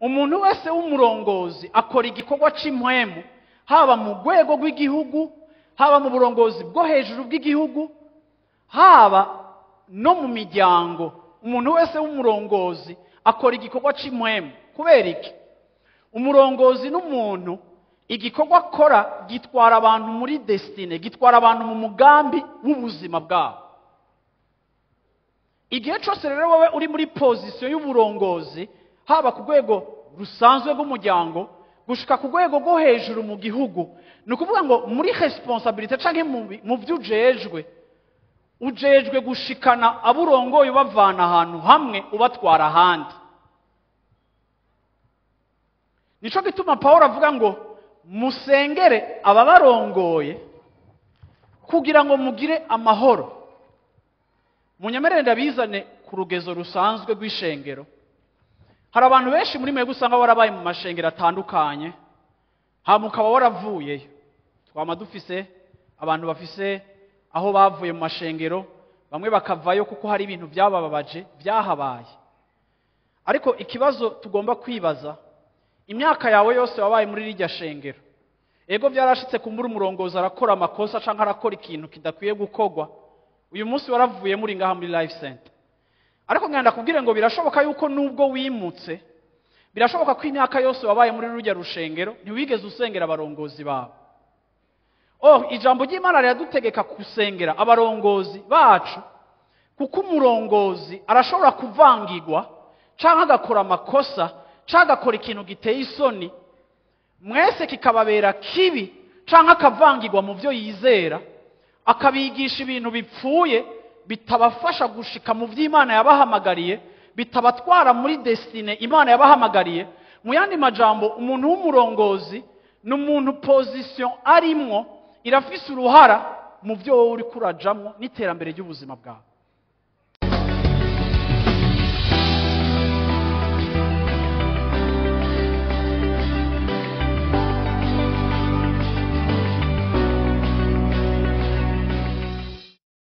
Umuntu wese w'umurongozi akora igikorwa c'impwemu, haba mu rwego rw'igihugu, haba mu burongozi bwo hejuru bw'igihugu, haba no mu miryango. Umuntu wese w'umurongozi akora igikorwa c'impwemu. Kubera iki? Umurongozi n'umuntu igikorwa akora gitwara abantu muri destine, gitwara abantu mu mugambi w'ubuzima bwabo. Igihe cyose rero wowe uri muri position y'uburongozi, haba ku rwego rusanzwe rw'umuryango gushika ku rwego rwo hejuru mu gihugu, ni ukuvuga ngo muri responsabilité canke mu byo ujejwe, ujejwe gushikana aburongoye ubavana ahantu hamwe ubatwara ahandi. Nico gituma Paul avuga ngo musengere ababarongoye kugira ngo mugire amahoro. Munyemerere ndabizane ku rugezo rusanzwe rw'ishengero. Hari abantu benshi muri mwebwe usanga warabaye mu mashengero atandukanye, hama ukaba waravuyeyo. Twama dufise abantu bafise aho bavuye mu mashengero, bamwe bakavayo kuko hari ibintu byabababaje byahabaye. Ariko ikibazo tugomba kwibaza, imyaka yawe yose wabaye muri rirya shengero, ego byarashitse kumbura umurongozi arakora amakosa canke arakora ikintu kidakwiye gukorwa, uyu munsi waravuye muri ngaha muri Life Center. Ariko ngenda kubwire ngo birashoboka yuko nubwo wimutse, birashoboka ko imyaka yose wabaye muri rurya rushengero ntiwigeze usengera abarongozi bawe. Oh, ijambo ry'Imana riradutegeka gusengera abarongozi bacu, kuko umurongozi arashobora kuvangirwa canke agakora amakosa canke agakora ikintu giteye isoni, mwese kikababera kibi, canke akavangirwa mu byo yizera, akabigisha ibintu bipfuye bitabafasha gushika mu by'Imana yabahamagariye, bitabatwara muri destine Imana yabahamagariye. Mu yandi majambo, umuntu w'umurongozi ni umuntu position arimwo irafise uruhara mu byo wowe uri kurajamwo n'iterambere ry'ubuzima bwawe.